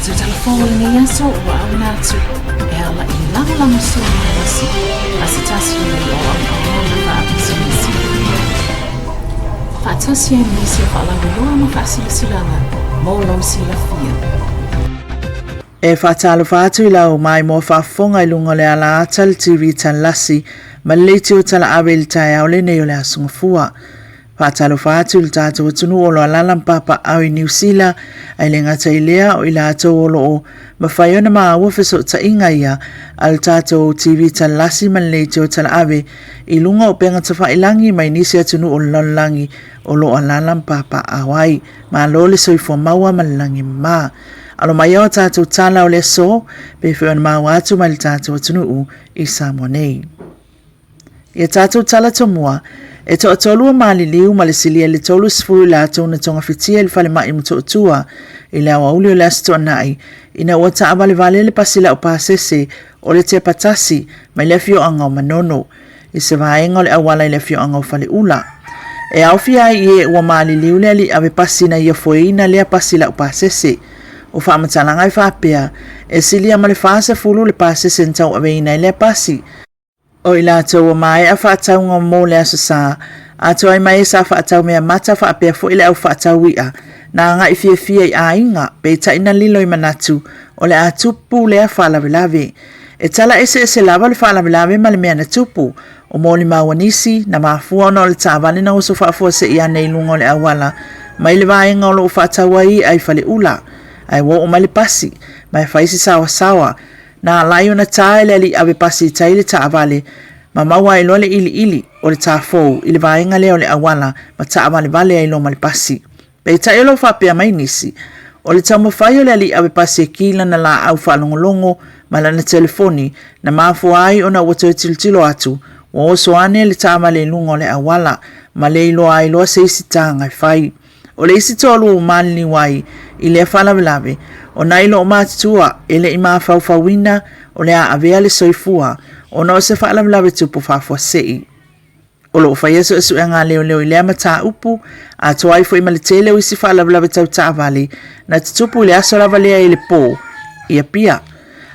tatou tala fou o lenei aso ua auina atu e ala i lagolagosua malosi a se tasi lenei o auaunaga faapisinisi. Faatasi ai ma nisi o faalauiloa ma faasilasilaga mo lou silafia. E faatalofa atu i lau maimoa faafofoga i luga o le ala ata le TV Talasi ma le leitio talaave i le taeao lenei o le Aso Gafua. Faatalofa atu i le tatou atunuu o lo o alaala ma papaaao i Niu Sila, ae le gata i lea o i latou o lo o mafai ona maua fesootaiga ia a le tatou TV Talasi ma le leitio talaave i luga o upega tafailagi mai nisi atunuu o le lalolagi o lo o alaala ma papaaao ai. Malo le soifua maua ma le lagi mama. Alo mai ao tatou tala o le aso, pe foi ona maua atu mai le tatou atunuu i Samoa nei. Ia tatou tala tomua, e toatolu o maliliu ma le silia i le 30 i latou na togafitia i le falemai i Motootua i le aoauli o le Aso Toonai ina ua taavalevale le pasi laupasese o le Tepa Tasi mai le afioaga o Manono i se vaega o le auala i le afioaga o Faleula. E aofia ai i e ua maliliu le alii ave pasi na ia foeina lea pasi laupasese. O faamatalaga e faapea, e silia ma le 40 le pasese na tauaveina ai lea pasi. O i latou ua maea faatauga mo le Aso Sa, atoa ai ma e sa faatau mea mata faapea foi le au faatau i'a, na agai fiafia i aiga, peitai na lilo i manatu o le a tupu lea faalavelave. E tala eseese lava le faalavelave ma le mea na tupu. O molimau a nisi, na mafua ona o le taavale na oso faafuasei ane i luga o le auala mai le vaega o lo o faatau ai i'a i Faleula, ae ua oo mai le pasi, ma e fai se saoasaoa. Na ala ai ona ta e le alii ave pasi i tai le taavale ma maua ai loa le iliili o le ta fou i le vaega lea o le auala ma taavalevale ai loa ma le pasi. Peitai o lo o faapea mai nisi, o le taumafai o le alii ave pasi e ki lana laau faalogologo ma lana telefoni na mafua ai ona ua toe tilotilo atu ua oso ane le taavale i luga o le auala ma le iloa ai loa se isi taga e fai. O le isi toalua ua maliliu ai i lea faalavelave, o nai loomatutua e le i mafaufauina o le a avea le soifua ona o se faalavelave tupu faafuasei. O lo o faia suesuega a leoleo i lea mataupu, atoa ai foi ma le tele o isi faalavelave tau taavale na tutupu i le aso lava lea i le po i Apia.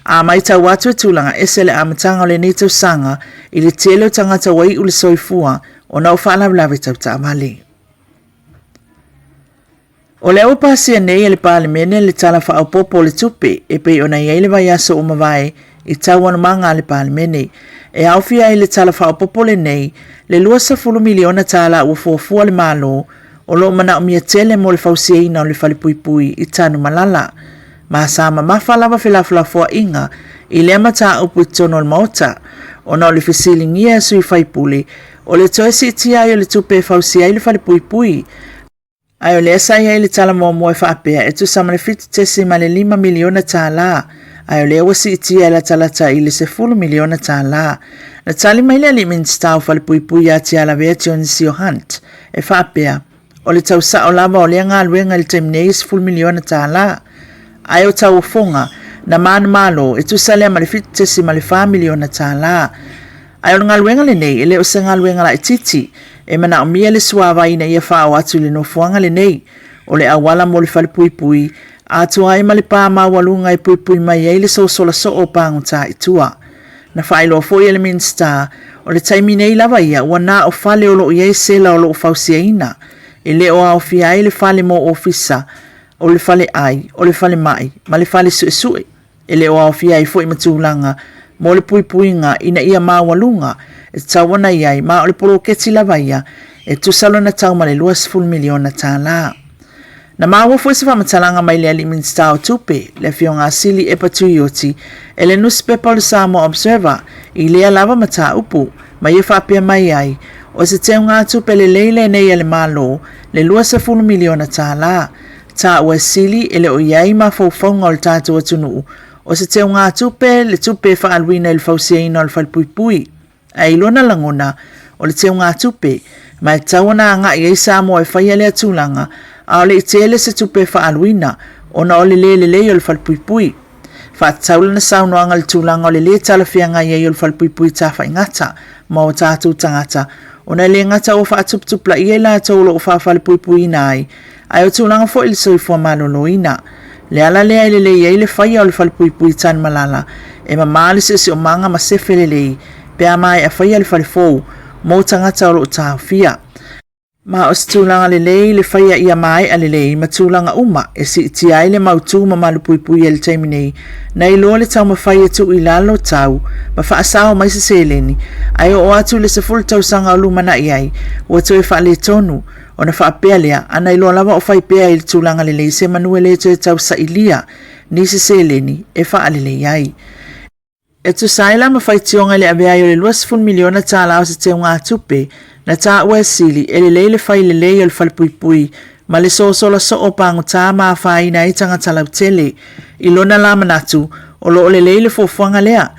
A matau atu e tulaga ese le amataga o lenei tausaga i le tele o tagata ua iu le soifua ona o faalavelave tau taavale. O lea ua pasia nei e le Palemene le Tala Faaopoopo o le Tupe e pei ona i ai le vaiaso ua mavae i taualumaga a le Palemene. E aofia ai le Tala Faaopoopo lenei le $20 miliona tala ua fuafua le Malo o lo o manaomia tele mo le fausiaina o le falepuipui i Tanumalala. Ma sa mamafa lava felafolafoaiga i lea mataupu i totonu o le Maota ona o le fesiligia e sui faipule o le toe siitia ai o le tupe e fausia ai le falepuipui, ae o lea sa i ai le tala muamua e faapea e tusa ma le $7.5 miliona tala, ae o lea ua siitia e latalata i le $10 miliona tala. Na tali mai le alii Minisita o Falepuipui ia Tialavea Tionisio Hunt e faapea, O le tau sao lava o lea galuega i le taimi nei e $10 miliona tala, ae o tauofoga na manumalo e tusa lea ma le $7.4 miliona tala. Ae o le galuega lenei e le o se galuega laitiiti, e manaomia le suavai ina ia faaoo atu i le nofoaga lenei. O le auala mo le falepuipui, atoa ai ma le pa maualuga e puipui mai ai le sosola soo o pagota i tua. Na faailoa foi e le Minisita, o le taimi nei lava ia ua na o fale o lo o i ai sela o lo o fausiaina, e le o aofia ai le fale mo ofisa, o le faleai, o le falemai ma le fale suesue. E le o aofia ai foi ma tulaga mo le puipuiga ina ia maualuga e tatau ona i ai, ma o le poloketi lava ia e tusa lona tau ma le $20 miliona tala. Na maua foi se faamatalaga mai le alii Minisita o Tupe, le Afioga a Sili Epa Tuioti, e le nusipepa o le Samoa Observer i lea lava mataupu, ma ia faapea mai ai, o se teugatupe lelei lenei a le Malo, le $20 miliona tala. Taua e Sili e le o i ai mafaufauga o le tatou atunuu, o se teugatupe le tupe e faaaluina i le fausiaina o le falepuipui. Ae i lona lagona, o le teugatupe, ma e tatau ona agai ai Samoa e faia lea tulaga, a o le i tele se tupe e faaaluina, ona o le le lelei o le falepuipui. Faatatau lana saunoaga i le tulaga o le lē talafeagai ai o le falepuipui Tafaigata ma o tatou tagata, ona e le gata ua faatuputupulaia i latou o lo o faafalepuipuiina ai, ae o tulaga foi i le soifua maloloina. Le ala lea e lelei ai le faia o le falepuipui Tanumalala e mamā le siosiomaga ma sefe lelei pe a maea faia le fale fou mo tagata o lo o taofia. Ma o se tulaga lelei le faia ia maea lelei ma tulaga uma e siitia ai le mautu ma malupuipuia i le taimi nei, na iloa le taumafai e tuu i lalo tau ma faasao mai se seleni, ae oo atu i le 10 tausaga o lumanai ai, ua toe faaletonu. Ona faapea lea, ana iloa lava o fai pea i le tulaga lelei semanu e le toe tau sailia nisi seleni e faalelei ai. E tusa ai la ma faitioga i le avea ai o le $20 miliona tala o se teugatupe na taua e sili e lelei le fai lelei o le falepuipui ma le sosola soo pagota ma afaina ai tagata lautele. I lona la manatu, o lo o lelei le fuafuaga lea.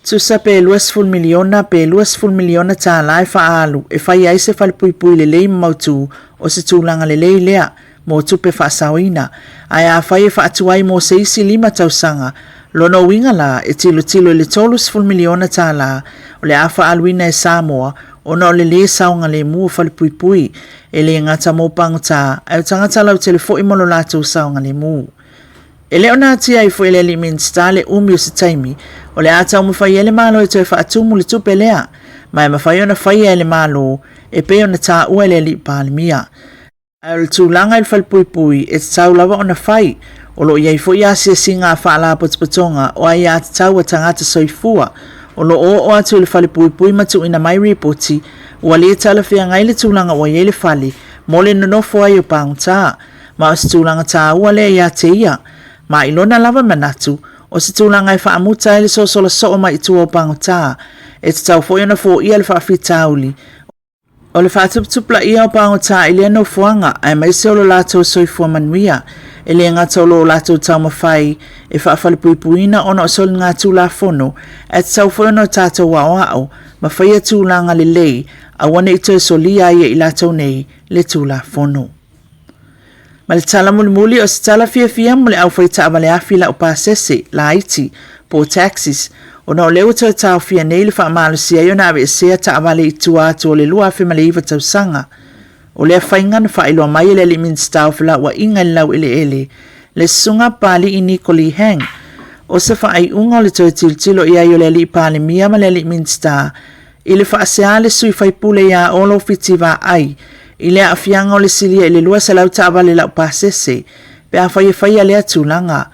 Tusa pe $20 miliona pe $20 miliona tala e faaalu e fai ai se falepuipui lelei ma mautu o se tulaga lelei lea mo tupe faasaoina, ae afai e faatuai mo se isi 5 tausaga, lona uiga la e tilotilo i le $30 miliona tala o le a faaaluina e Samoa ona o le lē saogalemu o falepuipui, e lē gata mo pagota ae o tagata lautele foi mo lo latou saogalemu. E le o natia ai foi e le alii Minisita le umi o se taimi o le a taumafai ai le Malo e toe faatumu le tupe lea, ma e mafai ona faia e le Malo e pei ona taua e le alii Palemia. Ae o le tulaga i le falepuipui e tatau lava ona fai, o lo o i ai foi asiasiga a faalapotopotoga o aiatatau a tagata soifua o lo o oo atu i le falepuipui ma tuuina mai ripoti ua le talafeagai le tulaga ua i ai le fale mo le nonofo ai o pagota. Ma o se tulaga taua lea ia te ia. Ma i lona lava manatu, o se tulaga e faamuta ai le sosola soo mai i tua o pagota, e tatau foi ona foia le faafitauli o le faatuputupulaia o pagota i lea nofoaga aemaise o lo latou soifua manuia. E le gata o lo latou taumafai e faafalepuipuiina ona o soligatulafono, ae tatau foi ona o tatou aoao ma faia tulaga lelei aua ne i toe solia ai e i latou nei le Tulafono. Ma le tala mulimuli o se tala fiafia mo le aufai taavale afi laupasese laiti po o taxis, ona o lea ua toe taofia nei le faamalosia ai ona aveesea taavale i tua atu o le 2009 tausaga. O lea faiga na faailoa mai e le alii Minisita o Felauaiga i le Laueleele, le Susuga Papalii Niko Lee Hang, o se faaiuga o le toe tilotilo i ai o le alii Palemia ma le alii Minisita i le faasea a le sui faipule ia Olo Fiti Vaai i le aafiaga o le silia i le 200 taavale laupasese pe afai e faia lea tulaga.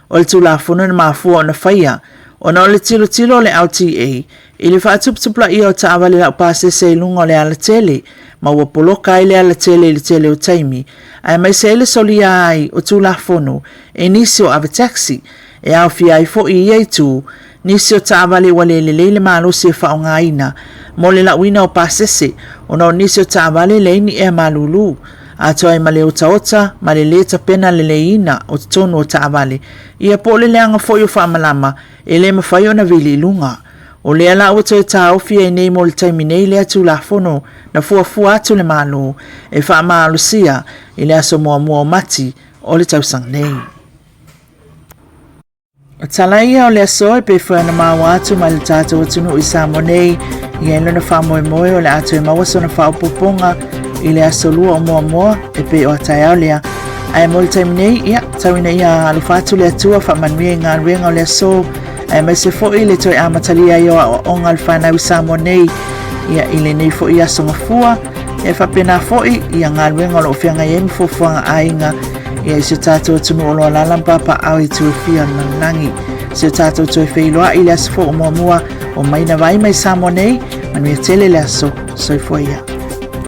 O le Tulafono na mafua ona faia ona o le tilotilo o le LTA i le faatuputupulaia o taavale laupasese i luga o le alatele ma ua poloka ai le alatele i le tele o taimi aemaise ai le solia ai o Tulafono e nisi o avetaxi e aofia ai foi i ia itu nisi o taavale ua le lelei le malosi e faaaogaina mo le lauina o pasese ona o nisi o taavale e leai ni ea malulu, atoa ai ma le otaota ma le lē tapena leleiina o totonu o taavale, ia po o le leaga foi o faamalama e le mafai ona vili i luga. O lea la ua toe taofi ai nei mo le taimi nei lea Tulafono na fuafua atu le Malo e faamalosia i le aso muamua o Mati o le tausaga nei. O tala ia o le aso e pei foi ona maua atu mai le tatou atunuu i Samoa nei, i ai lona faamoemoe o le a toe maua sona faaopoopoga i le aso 2 o Muamua e pei o taeao lea. Ae mo le taimi nei, ia, tau ina ia alofa atu le Atua faamanuia i galuega o le aso, aemaise foi le toe amatalia ai o aoaoga a le fanau i Samoa nei, ia, i lenei foi aso gafua. E faapena foi ia galuega o lo o feagai ai ma fuafuaga aiga ia i si o tatou atunuu o lo o alaala ma papaaao i itu e fia o le lalolagi. Si o tatou toe feiloai i le aso fou o Muamua o Maina Vai mai Samoa nei, manuia tele le aso, soifua ia.